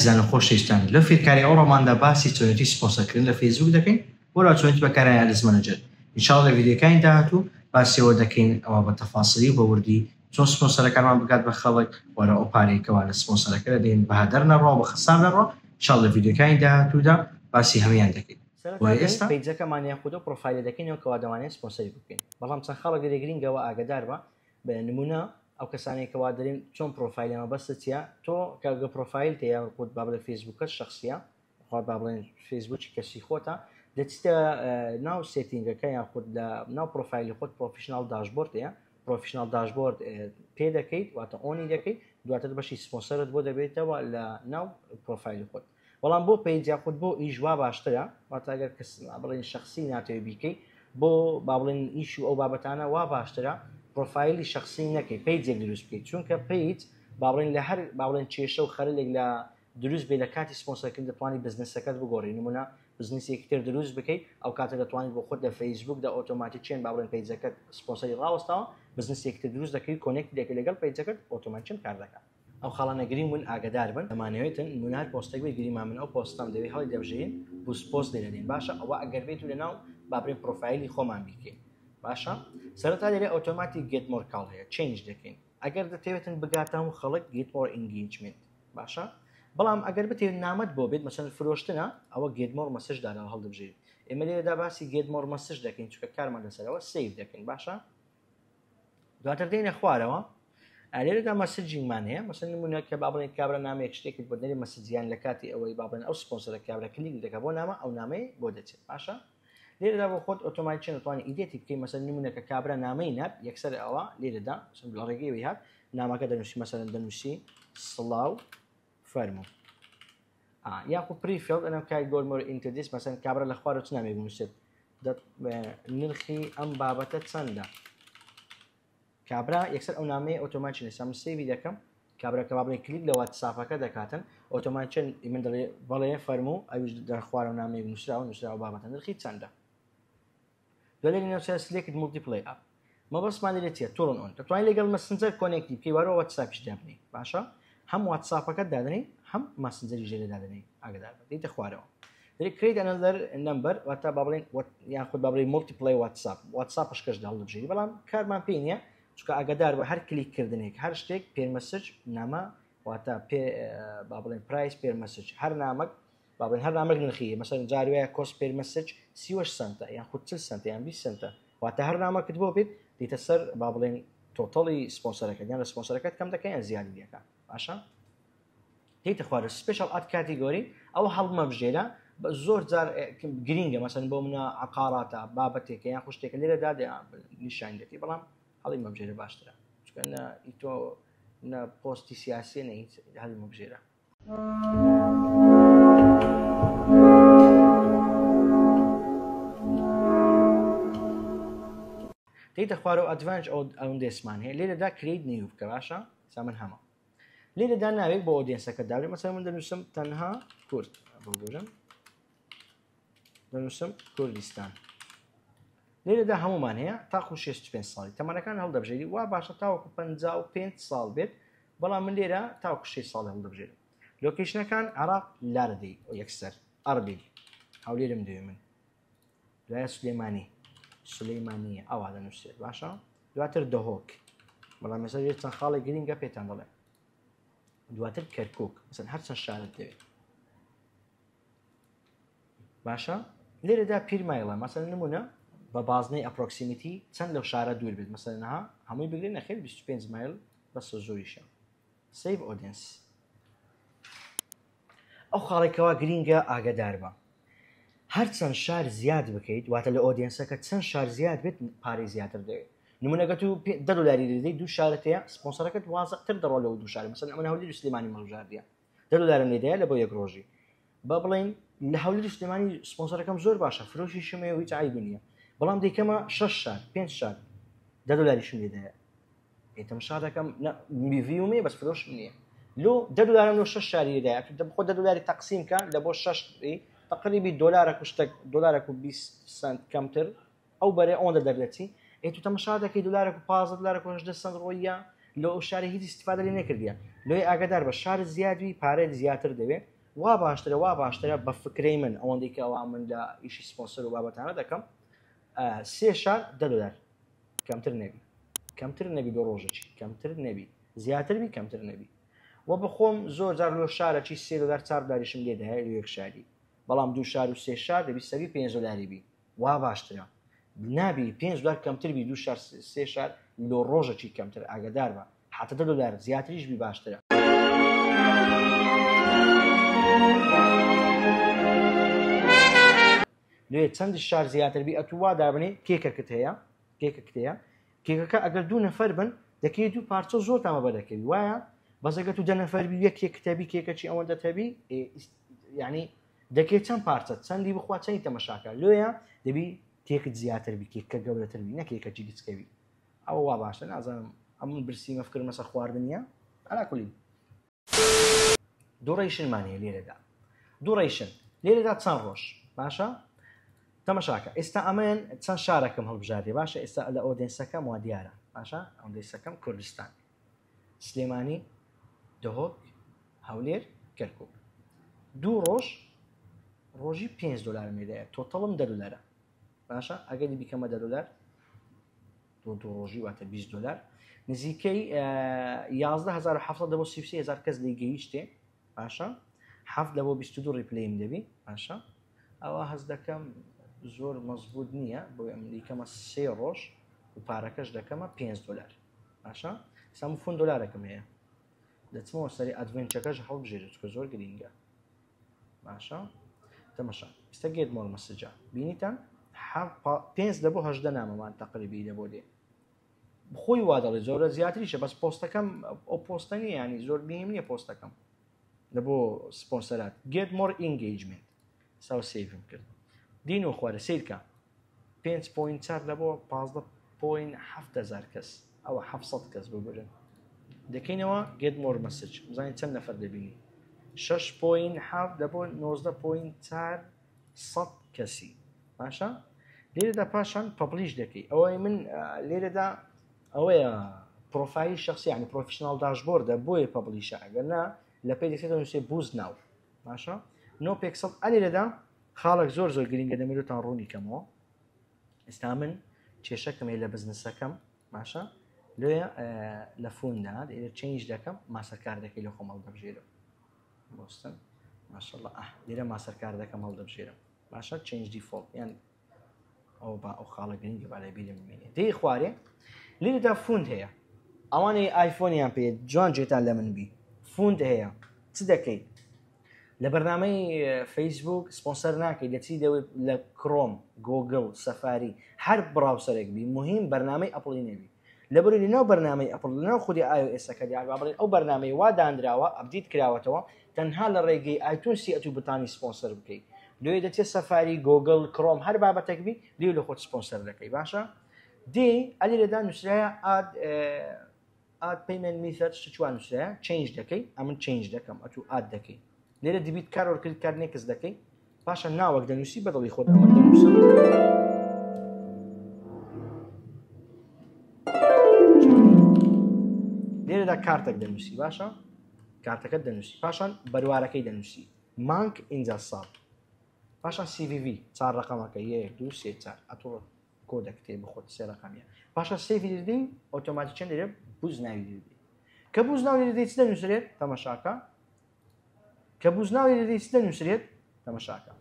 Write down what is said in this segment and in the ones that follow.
ئازیزان و خۆشەویستان لەو فێرکاری ئەوڕۆماندا باسی چۆنێتی سپۆنسەرکردن لە فەیسبوک دەکەین وەرا چۆنێتی بەکارهێنانی Ads Manager ان شاء اللە لە ڤیدیۆکانی داهاتوو باسی ئەوە دەکەین ئەوە بە تەفاسیلی و بە وردی چۆن سپۆنسەرەکانمان بگات بە خەڵک وەرا ئەو پارەی کەوا لە سپۆنسەرەکە دەدەین بە هەدەر نەڕوا و بە خەسار نەڕوا ان شاء اللە لە ڤیدیۆکانی داهاتوودا باسی هەموویان دەکەین سەرەتا بۆیە دێین ئێستا. پەیجەکەمان یاخود ئەو پرۆفایلە دەکەینەوە کەوا دەمانەوێت سپۆنسەری بۆ بکەین بەڵام چەند خاڵێک لێرە گرینگە وە ئاگەدار بە بە نمونە ئەو کەسانەی کەوا دەرێن چۆن پرۆفایلە مەبەستت چیە تۆ کە گە پرۆفایلت هەیە خۆت با بڵێ فەیسبوکەت شخصیە خوا با بڵێن فەیسبوکی کەسی خۆتە دەچیتە ناو setting ەکە یان خود لە ناو پرۆفایلی خۆت professional dashboard هەیە professional dashboard پێ دەکەیت واتە on ی دەکەیت دواتر بەشی سپۆنسەرت بۆ دەبێتەوە لە ناو پرۆفایلی خۆت بەڵام بۆ page یاخود بۆ ئیش وا باشترە واتە ئەگەر کەس بڵێن شخصی ناتەوێ بیکەی بۆ با بڵێن ئیش و ئەو بابەتانە وا باشترە پرۆفایلی شخصی نەکەی page ێک دروست بکەیت چونکە page با بڵێن لە هەر با بڵێن کێشە و خەلەلێک لە دروست بێ لە کاتی سپۆنسەرکردن دەتوانانی بزنسەکەت بگۆڕی نمونە بزنسێکی تر دروست بکەیت ئەو کاتە دەتوانیت بۆ خۆت لە فەیسبوک دا ئۆتۆماتیک چێن با بڵێن page ەکەت سپۆنسەری ڕاوەستاوە بزنسێکی تر دروست دەکەیت connect دەکەیت لەگەڵ page ەکەت ئۆتۆماتیک کار دەکات. ئەو خاڵانە گرینگ بوون ئاگەدار بن دەمانەوێتن نمونە هەر پۆستێک بێت گریمان من ئەو پۆستەم دەوێت هەڵی دەبژێرین boost post لێ دەدەین باشە ئەوە ئەگەر بێت و لەناو با برێن پرۆفایلی خۆمان بیکەین باشە سەرەتا لێرە automatic get more call هەیە change دەکەین ئەگەر دەتەوێتن بگاتە هەموو خەڵک get more engagement باشە بەڵام ئەگەر بتێت نامەت بۆ بێت مەسەن فرۆشتنە ئەوە get more message دادا هەڵدەبژێریت ئێمە لێرەدا باسی get more message دەکەین چونکە کارمان لەسەرەوە save دەکەین باشە دواتر دێنە خوارەوە لێرەدا messaging مان هەیە مەسەن نمونە کە با بڵێن کابرا نامەیەک شتێکت بۆ دەری message یان لە کاتی ئەوەی با بڵێن ئەو سپۆنسەرە کابرا کلیک دەکە بۆ نامە ئەو نامەی بۆ دەچێت باشە لێرەدا بۆ خۆت ئۆتۆماتیک چێن دەتوانانی edit ی بکەی مەسەن نمونە کە کابرا نامەی نارد یەکسەر ئەوە لێرەدا لە ڕێگەی هات نامەکە دەنووسی مەسەلەن دەنووسی سڵاو فەرموو یاخو pre-filled ئەنەم کای go more into this مەسەن کابرا لە خوارەوە چ نامێک بنووسێت نرخی ئەم بابەتە چەندە کابرا یەکسەر ئەو نامەیە ئۆتۆماتیک نووسا من save ی دەکەم کابرا کە بابڵێ کلیک لە واتساپەکە دەکاتن ئۆتۆماتیک من دەڵێ بەڵێ فەرموو ئەویش دەرخوارە نامەیەک نووسراوە نووسراوە بابەتە نرخی چەندە دوای لێرە نووسرا select multiple app مەبەستمان لێرە چییە turn on دەتوانین لەگەڵ مەسنجەر connect ی بکەی وارەوە واتساپیش دابنێی باشە هەم واتساپەکەت دادەنێی هەم ماسنجەری ژێرە دادەنێی ئاگدار بە دێتە خوارەوە دەری create another number واتە با بڵێن یان خود با بڵێن multiple واتساپ واتساپش کەش هەڵدەبژێری بەڵام کارمان پێی نییە چونکە ئاگادار بە هەر کلیک کردنێک هەر شتێک per message نامە واتە پێ با بڵێن price per message هەر نامەک با بڵێن هەر نامەک نرخی هەیە مەسەلەن جاری وایە cost per message 38 سەنتە یان خود 40 سەنتە یان 20 سەنتە واتە هەر نامەکت بۆ بێت دیتە سەر با بڵێن total ی سپۆنسەرەکە یان لە سپۆنسەرەکەت کەم دەکەن یان زیادی دەکات باشە دێتە خوارە special ad category ئەوە هەڵمەبژێرە زۆر جار گرینگە مەسەن بۆ منە عقاراتە بابەتێکە یان خوشتێکە لێرەدا نیشان دەکەی بەڵام هەڵی مەبژێرە باشترە چونکە نە تۆ نە پۆستی سیاسیە نە هیچ هەڵی مەبژێرە دێتە خوارەوە advanced audience مان هەیە لێرەدا create new بکە باشە سا من هەمە لێرەدا ناوێک بۆ audience ەکە داوێ مەسەر من دەنووسم تەنها کورد بگورم دەنووسم کوردستان لێرەدا هەمومان هەیە تاکو 65 ساڵی تەمەنەکان هەڵدەبژێری وا باشە تاوەکو 55 ساڵ بێت بەڵام من لێرە تاوەکو 6 ساڵ هەڵدەبژێرم location ەکان عراق لارەدەی یەکسەر ئەربیل هەولێرم دەوێ من دوایە سلێمانی سلەیمانیە ئەوا دەنووسێت باشە دواتر دهۆک بەڵام مەسەر چەند خاڵێک گرنگە پێتان دەڵێم دواتر کەرکک مەسەن هەر چەند شارت دەوێت باشە لێرەدا per mile ە مەسەن نمونە بە بازنەی approximately چەند لەو شارە دوور بێت مەسەن ها هەمووی بگرن نەخێر 25 مایل بەسە زۆریشە save audience ئەو خاڵێکەوە گرینگە ئاگدار بە هەرچەند شار زیاد بکەیت واتە لە audience ەکە چەند شار زیاد بێت پارەی زیاتر دەوێت نمونەگە تو دە دلاری دەدەیت دوو شارت هەیە سپۆنسەرەکەت وازقتر دەڕۆ لەو دوو شارە مەسەن ئەمە هەولێر و سلێمانی هەڵبژاردیە 10 دلارم لێدایە لە بۆ یەک ڕۆژی با بڵێین لە هەولێر سلێمانی سپۆنسەرەکەم زۆر باشە فرۆشیشم هەیە و هیچ عیب نییە بەڵام دەیکەمە شەش شار پێنج شار 10 دلاریشم لێدایە ئێ تەماشا دەکەم ڤیوم هەیە بەس فرۆشم نییە لۆ 10 دلارم لۆ شەش شاری لێدایە خۆ 10 دلاری تەقسیم کە لە بۆ شەش تقریبی دلارێک و شتێک دلارێک و 20 سنت کەمتر ئەو بەرێ ئەوەندە دەردەچی ئێ تو تەماشا دەکەی دلارێک و 15 دلارێک و 18 سنت ڕۆیە. لۆ ئەو شارە هیچ ئیستیفادە لێ نەکردیە. لۆی ئاگادار بە شارت زیاد بی پارەت زیاتر دەوێ. وا باشترە وا باشترە بە فکرەی من ئەوەندەی کە ئەوە من لە ئیشی سپۆنسەر و بابەتانە دەکەم سێ شار دە دۆلار کەمتر نەبی کەمتر نەبی لۆ ڕۆژەکی کەمتر نەبی زیاتر بی کەمتر نەبی و بەخۆم زۆر جار لۆ شارەکی سێ دۆلار چار دۆلاریشم لێ دایە لۆ یەک شاری بەڵام دوو شار و سێ شار دەبی سەروی پێنج دۆلاری بی وا باشترە نابی پێنج دۆلار کەمتر بی دوو شار سێ شار لۆ ڕۆژەکی کەمتر ئاگادار بە حەتە دە دۆلار زیاتریش بی باشترە. لێ چەند شار زیاتر بی ئەتوو وا دابنێ کێکەکت هەیە کێکەکت هەیە کێکەکە ئەگەر دوو نەفەر بن دەکەی دوو پارچە زۆر تامە بەدەکەوی وایە بەس ئەگەر تو دە نەفەر بی یەک کێک تەبی کێکەچی ئەوەندە تەبی یعنی دەکەی چەند پارچە چەندی بخوا چەندی تەمەشاکە لۆیە دەبی کێکت زیاتر بی کێکە گەورەتر بی نە کێکەچی گچکەوی ئەوە وا باشە نازانم ئەمن برسیمە فکرم لەسەر خواردن نییە علا کولی duration مان هەیە لێرەدا duration لێرەدا چەند ڕۆژ باشە تەمەشاکە ئێستا ئەمن چەند شارەکەم هەڵبژاردی باشە ئێستا لە audience ەکەم وا دیارە باشە audience ەکەم کوردستان سلێمانی دهۆک هەولێر کەرکک دوو ڕۆژ ڕۆژی 5 دلار مێدایە total م دە دلارە باشە ئەگەری بیکەمە دە دلار بۆ دوو ڕۆژی واتە 20 دلار نزیکەی 11700 لە بۆ 33000 کەس لی گەیشتێ باشە هەفت لە بۆ 22 reply م دەبی باشە ئەوە هەست دەکەم زۆر مەزبوط نییە بۆ ئەم دیکەمە سێ ڕۆژ و پارەکەش دەکەمە 5 دلار باشە سام فون دلارەکەم هەیە دەچمەوە سەری advanced ەکەش هەڵبژێرێت چکە زۆر گرینگە باشە تەمەشا ئێستا get more message ە بینیتان پێنج لە بۆ هەژدە نامەمان تەقریبی لە بۆ دێ خۆی وا دەڵێ زۆرە زیاتریشە بەس پۆستەکەم ئەو پۆستە نیە ینی زۆر بیم نییە پۆستەکەم لە بۆ سپۆنسەرات get more engagement ساو save م کرد دین و خوارە سیرکە 5.4 لە بۆ 15.7 هزار کەس ئەوە 700 کەس ببرن دەکەینەوە get more message بزانین چەند نەفەر دەبینی 6.7 لە بۆ 19.4 سەد کەسی باشە لێرەدا پاشان publish دەکەی ئەوەی من لێرەدا ئەوەیە پرۆفایلی شخصی ینی professional dashboard ە بۆیە publish ە ئەگەر نا لە پێی دەکرێت نووسێ boost now باشە no pixel ئەلێرەدا خاڵێک زۆر زۆر گرنگە دەمێتان ڕوونی کەمەوە ئێستا من کێشەکەم هەیە لە بزنسەکەم باشە لۆیە لە phone دا لێرە change دەکەم ماسەر کاردەکەی لە خۆم هەڵدەبژێرم بۆستن ماشەڵڵا ئەه لێرە ماسەر کاردەکەم هەڵدەبژێرم باشە change default یان ئەو با ئەو خاڵە گرنگە با لە بیرم بمێنێ دێی خوارێ لێرەدا fund هەیە ئەوانەی ئایفۆنیان پێ جوان جێتان لە من بی fund هەیە چ دەکەیت لە بەرنامەی فەیسبوک سپۆنسەر ناکەی دەچی دەوێت لە کرۆم گۆگل سەفاری هەر browser ێک بی مهم بەرنامەی ئەپڵی نەبی لەبەری لەناو بەرنامەی ئەپڵ لەناو خودی iOS ەکە دیار با بڵێن ئەو بەرنامەی وا دانراوە update کراوەتەوە تەنها لە ڕێگەی ئایتونسی ئەتوو بتانی سپۆنسەر بکەیت لێ دەچێت سەفاری گۆگل کرۆم هەر بابەتێک بی لێ لە خۆت سپۆنسەر دەکەی باشە دێ ئەلی لەدا نووسرایە add add payment method شت چوان نووسرایە change دەکەی ئەمن change دەکەم ئەتوو add دەکەی لێرە debit card or credit card next دەکەی پاشان ناوەک دەنووسی بەدڵی خۆت ئەمە دەنووسم لێرەدا کارتێک دەنووسی باشە کارتەکەت دەنووسی پاشان بەروارەکەی دەنووسی مانگ ئینجا ساڵ پاشان CVV چار ڕقەمەکە یەک دوو سێ چار ئەتۆ کۆدەک تێ بخۆت سێ ڕقەمیە پاشان save ی دەدەی ئۆتۆماتیک چەند دەرێ boost ناوی دەدەی کە boost ناوی دەدەی چ دەنووسرێت تەمەشاکە کە boost ناوی دەدەی چ دەنووسرێت تەمەشاکە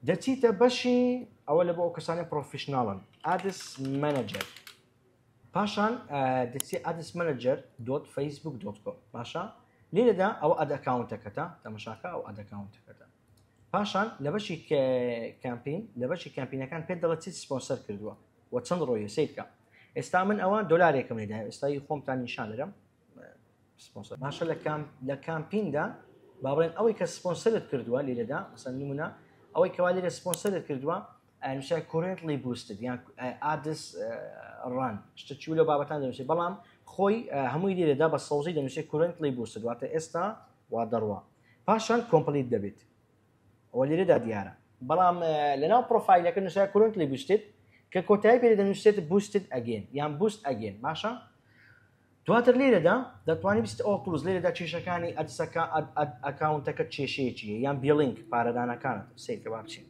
دەچیتە بەشی ئەوە لە بۆ ئەو کەسانی professional ن ads manager پاشان دەچی ads manager dot Facebook dot com باشە لێرەدا ئەوە ad account ەکەتە تەمەشاکە ئەو ad account ەکەتە پاشان لە بەشی campaign لە بەشی campaign ەکان پێت دەڵێت چیت سپۆنسەر کردووە و چەند ڕۆیە سیرکە ئێستا من ئەوە دۆلارێکم لێدا ئێستای خۆمتان نیشان دەرم سپۆنسەر باشە لە کام لە campaign دا با بڵێن ئەوەی کە سپۆنسەرت کردووە لێرەدا مەسەن نمونە ئەوەی کەوا لێرە سپۆنسەرت کردووە نووسای currently boosted یان ads run شتە چی لەو بابەتان دەنووسێت بەڵام خۆی هەمووی لێرەدا بە سەوزی دەنووسێت currently boosted واتە ئێستا وا دەڕوا پاشان complete دەبێت ئەوە لێرەدا دیارە بەڵام لەناو پرۆفایلەکە نووسای currently boosted کە کۆتایی پێ دەنووسێت boosted again یان boost again باشە. دواتر لێرەدا دەتوانی بچیتە ئەو tools، لێرەدا کێشەکانی ads ەکە account ەکە کێشەیەکی هەیە یان billing پارەدانەکانت سەیرکە با بچین.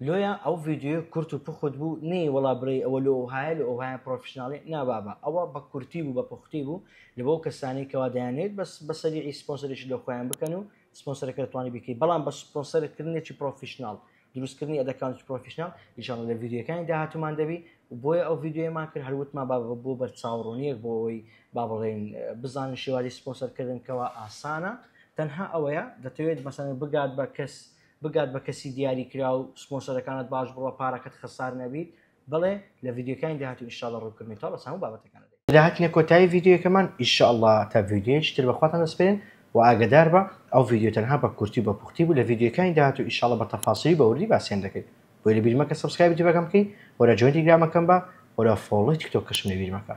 لۆیە ئەو ڤیدیۆیە کورت و پوخت بوو نەی وەڵا برێی ئەوە لۆ ئەوهایە لۆ ئەوهایە professional ی نا بابە ئەوە بە کورتی بوو بە پوختی بوو لە بۆ کەسانی کەوا دەیانێت بەس بە سەریعی سپۆنسەرێکی لۆ خۆیان بکەن و سپۆنسەرەکە دەتوانی بیکەی بەڵام بە سپۆنسەرکردنێکی professional دروستکردنی ad account ی professional ئیشاڵڵا لە ڤیدیۆکانی داهاتوومان دەبی بۆیە ئەو ڤیدیۆیەمان کرد هەروتمان با بۆ بەرچاوڕوونیەک بۆ ئەوەی با بڵێین بزانن شێوازی سپۆنسەرکردن کەوا ئاسانە تەنها ئەوەیە دەتەوێت مەسەن بگات بە کەس بگات بە کەسی دیاری کراو سپۆنسەرەکانت باش بڕە پارەکەت خەسار نەبیت بەڵێ لە ڤیدیۆکانی داهاتوو ئینشاءاللە ڕوونکردنەوەی تەواو بەس هەموو بابەتەکان دەدەین. لە هاتینە کۆتایی ڤیدیۆیەکەمان ئیشاءاللە تا ڤیدیۆیەکی تر بەخواتان دەسپێرین وە ئاگەدار بە ئەو ڤیدیۆ تەنها بە کورتی و بە پوختی بوو لە ڤیدیۆکانی داهاتوو ئیشاءاللە بە تەفاسیلی بە وردی باسیان دەکەین بۆیە لەبیر مەکە subscribe ی یوتیوبەکەم بکەی وەرە join ی تیلیگرامەکەم بە وەرە follow ی تیکتۆکەشم لەبیر مەکە.